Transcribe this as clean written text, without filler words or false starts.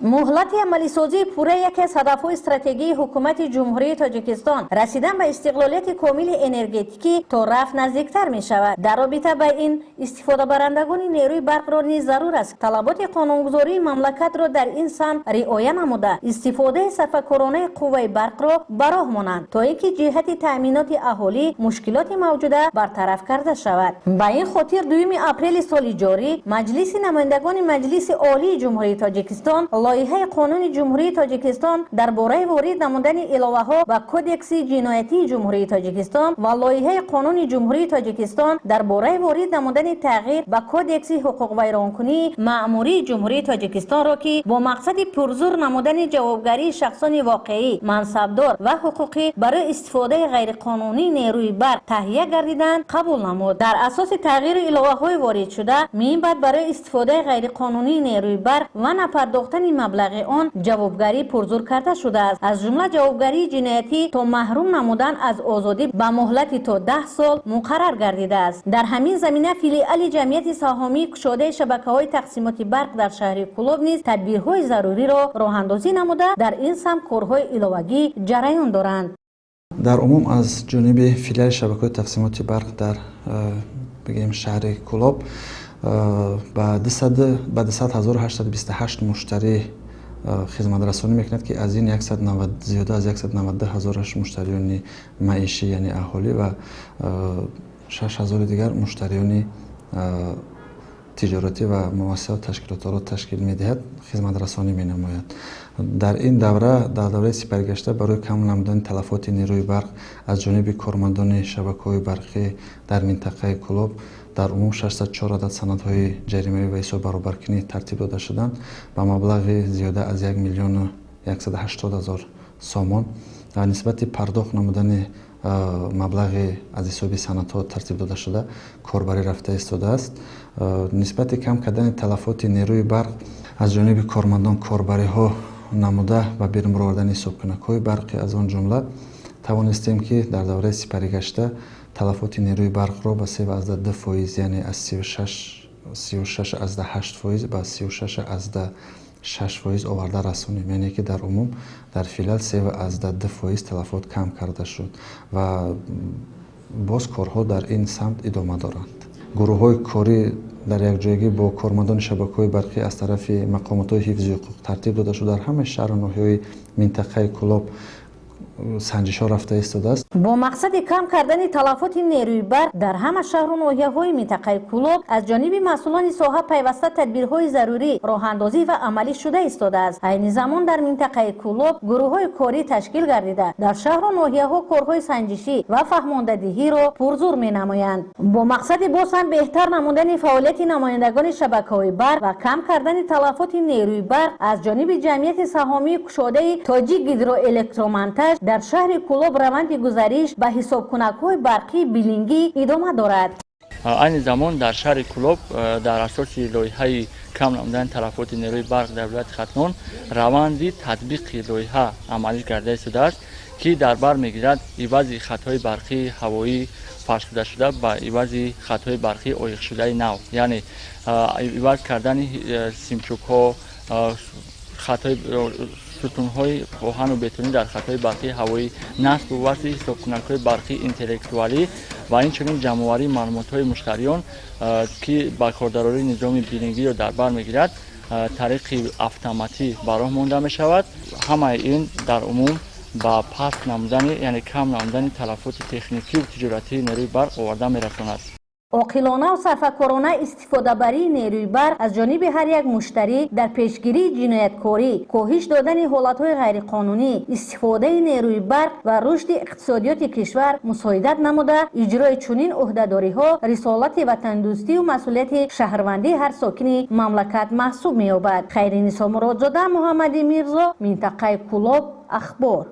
Муҳлати амалисозии пурра яке аз ҳадафҳои стратегии Ҳукумати Ҷумҳурии Тоҷикистон, расидан ба истиқлолияти комили энергетикӣ, то рафт наздиктар мешавад. Дар робита ба ин, истифодабарандагони нерӯи барқро низ зарур аст талаботи қонунгузории мамлакатро дар ин самт риоя намуда, истифодаи сарфакоронаи қувваи барқро ба роҳ монанд, то ин ки ҷиҳати таъминоти аҳолӣ мушкилоти мавҷуда бартараф карда шавад. Ба ин хотир 2 апрели соли ҷорӣ Маҷлиси намояндагони Маҷлиси Олии Ҷумҳурии Тоҷикистон лоиҳаи Қонуни Ҷумҳурии Тоҷикистон дар бораи ворид намудани иловаҳо ба Кодекси ҷиноятии Ҷумҳурии Тоҷикистон ва лоиҳаи Қонуни Ҷумҳурии Тоҷикистон дар бораи ворид намудани тағйир ба Кодекси ҳуқуқвайронкунии маъмурии Ҷумҳурии Тоҷикистонро, ки бо мақсади пурзур намудани ҷавобгарии шахсони воқеӣ, мансабдор ва ҳуқуқӣ барои истифодаи ғайриқонунии нерӯи барқ таҳия гардиданд, қабул намуд. Дар асоси тағйиру иловаҳои воридшуда, минбаъд барои истифодаи ғайриқонунии нерӯи барқ ва напардохтани маблағи он ҷавобгарӣ пурзур карда шудааст. Аз ҷумла ҷавобгарии ҷиноятӣ то маҳрум намудан аз озодӣ ба муҳлати то 10 сол муқаррар гардидааст. Дар ҳамин замина филиали ҷамъияти саҳомии кушодаи шабакаҳои тақсимоти барқ дар шаҳри Кӯлоб низ тадбирҳои заруриро роҳандозӣ намуда, дар ин самт корҳои иловагӣ ҷараён доранд. Дар умум аз ҷониби филиали шабакаҳои тақсимоти барқ дар бигем шаҳри Кӯлоб ба 200 828 муштарӣ хизматрасонӣ мекунад, ки аз ин зиёда аз 192 ҳазораш муштариёни маишӣ, яъне аҳолӣ, ва 6 ҳазори дигар муштариёни тиҷоратӣ ва муассисаву ташкилотҳоро ташкил медиҳад, хизматрасонӣ менамояд. Дар ин давра, дар давраи сипаригашта, барои кам намудани талафоти нерӯи барқ аз ҷониби кормандони шабакаҳои барқӣ дар минтақаи Кӯлоб дар умум 604 адад санадҳои ҷаримавӣ ва ҳисоббаробаркунӣ тартиб дода шуданд ба маблағи зиёда аз 1 180 000 сомон. Нисбати пардохт намудани маблағи аз ҳисоби санадҳо тартиб дода шуда корбарӣ рафта истодааст. Нисбати кам кардани талафоти нерӯи барқ аз ҷониби кормандон корбариҳо намуда, ба берун баровардани ҳисобкунакҳои барқӣ, аз он ҷумла тавонистем, ки дар давраи сипаригашта талафоти нерӯи барқро ба 3,2%, яъне аз 36,8% ба 36,6% оварда расонем, яъне ки дар умум дар филиал 3,2% талафот кам карда шуд ва боз корҳо дар ин самт идома доранд. Гурӯҳҳои корӣ дар якҷоягӣ бо кормандони шабакаҳои барқӣ аз тарафи мақомотҳои ҳифзи ҳуқуқ тартиб дода шуд. Дар ҳамаи шаҳру ноҳияҳои минтақаи Кӯлоб санҷишҳо рафта истодааст. Бо мақсади кам кардани талафоти нерӯи барқ дар ҳама шаҳру ноҳияҳои минтақаи Кӯлоб аз ҷониби масъулони соҳа пайваста тадбирҳои зарурӣ роҳандозӣ ва амалӣ шуда истодааст. Айни замон дар минтақаи Кӯлоб гурӯҳҳои корӣ ташкил гардида, дар шаҳру ноҳияҳо корҳои санҷишӣ ва фаҳмондадиҳиро пурзур менамоянд. Бо мақсади боз ҳам беҳтар намудани фаъолияти намояндагони шабакаҳои барқ ва кам кардани талафоти нерӯи барқ аз ҷониби ҷамъияти саҳомии кушодаи Тоҷик Гидроэлектромонтаж дар шаҳри Кӯлоб раванди гузариш ба ҳисобкунакҳои барқии биллингӣ идома дорад. Айни замон дар шаҳри Кӯлоб дар асоси лоиҳаи кам намудани талафоти нерӯи барқ дар вилояти Хатлон раванди татбиқи лоиҳа амалӣ карда истодааст, ки дар бар мегирад ивази хатҳои барқии ҳавоӣ фарсудашуда ба ивази хатҳои барқии оиқшудаи нав, яъне иваз кардани симчӯбҳо, хатҳои сутунҳои оҳану бетонӣ дар хатҳои барқии ҳавоӣ, насбу васли ҳисобкунакҳои барқии интеллектуалӣ ва инчунин ҷамъоварии маълумотҳои муштариён, ки ба кордарории низоми биллингиро дар бар мегирад, тариқи автоматӣ ба роҳ монда мешавад. Ҳамаи ин дар умум ба паст намудани, яъне кам намудани талафоти техникию тиҷоратии нерӯи барқ оварда мерасонад. Оқилонаву сарфакорона истифодабарии нерӯи барқ аз ҷониби ҳар як муштарӣ дар пешгирии ҷинояткорӣ, коҳиш додани ҳолатҳои ғайриқонунӣ истифодаи нерӯи барқ ва рушди иқтисодиёти кишвар мусоидат намуда, иҷрои чунин ӯҳдадориҳо рисолати ватандӯстию масъулияти шаҳрвандии ҳар сокини мамлакат маҳсуб меёбад. Хайринисо Муродзода, Муҳаммади Мирзо, минтақаи Кӯлоб, Ахбор.